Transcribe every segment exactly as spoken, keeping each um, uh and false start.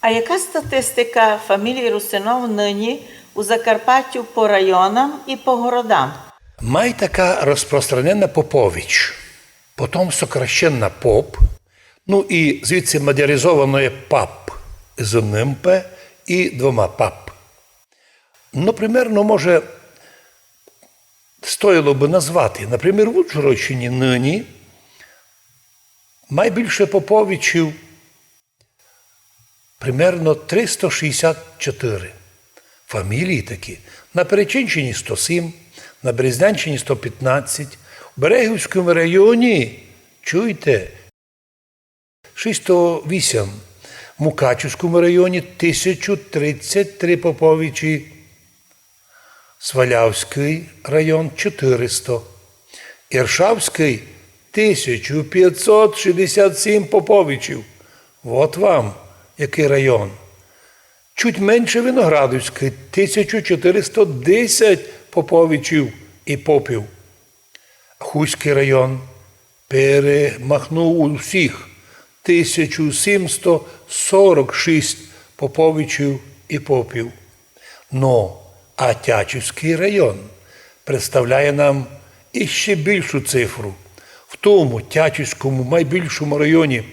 А яка статистика фамілій русинов нині у Закарпаттю по районам і по городам? Май така розпространена Попович, потом сокращена Поп, ну і звідси мадяризоване пап з одним П і двома пап. Ну, примерно, може, стоїло бы назвати. Например, в Ужгородщині нині май більше Поповичів, примерно триста шістьдесят чотири фамілії такі. На Перечинщині сто сім, на Березнянщині сто пятнадцять, у Берегівському районі, чуйте, шістсто вісім, в Мукачівському районі тисячу тридцять три Поповичі, Свалявськый район чотириста, Іршавськый тисячу пятьсот шістьдесят сім Поповичів. Вот вам якый район. Чуть менше Виноградівськый, тисячу чотириста десять Поповичів і попів. Хустськый район перемахнув усіх, тисячу сімсто сорок шість Поповичів і попів. Но, а Тячівськый район представляє нам іще більшу цифру. В тому Тячівському майбільшому районі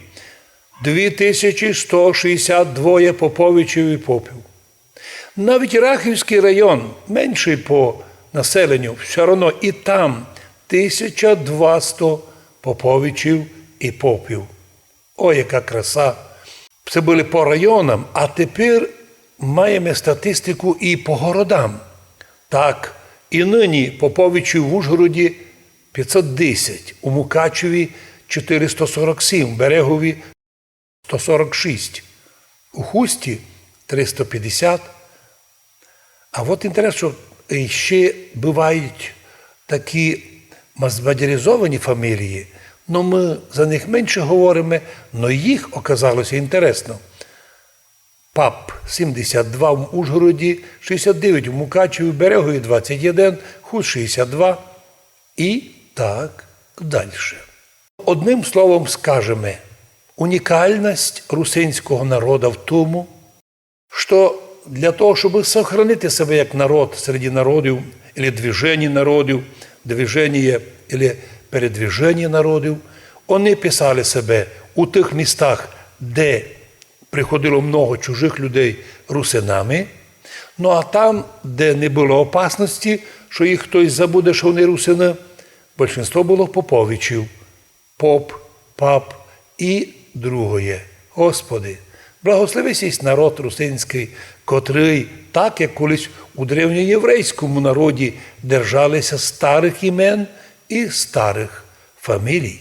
дві тисячі сто шістьдесят двоє Поповичів і попів. Навіть Рахівськый район, меншый по населенню, всьо равно і там тисяча двасто Поповичів і попів. О, яка краса! Це были по районам, а тепер маєме статистику і по городам. Так, і нині Поповичів в Ужгороді пятьсот десять, у Мукачеві чотириста сорок сім, в Берегові сто сорок шість, у Хусті триста пятьдесят. А от інтересно, што іще бывають такі мадяризовані фамілії, но мы за них менше говориме, но їх оказалося інтересно. Пап сімдесят два в Ужгороді, шістьдесят девять у Мукачеві, в Берегові двадцять один, Хуст шістьдесят два і так дальше. Одним словом скажеме, унікалность русинського народа в тому, што для того, щоб сохранити себе як народ серед народів, или движеніє народів, движеніє или передвиженіє народів, они писали себе у тых містах, де приходило много чужых людей, русинами, ну а там, де не было опасности, што їх хтось забуде, што они русины, большинство было Поповичів. Поп, пап і другоє. Господи, благослови сись народ русинськый, котрый, так як колись у древньоєврейському народі, держали ся старых імен і старых фамілій.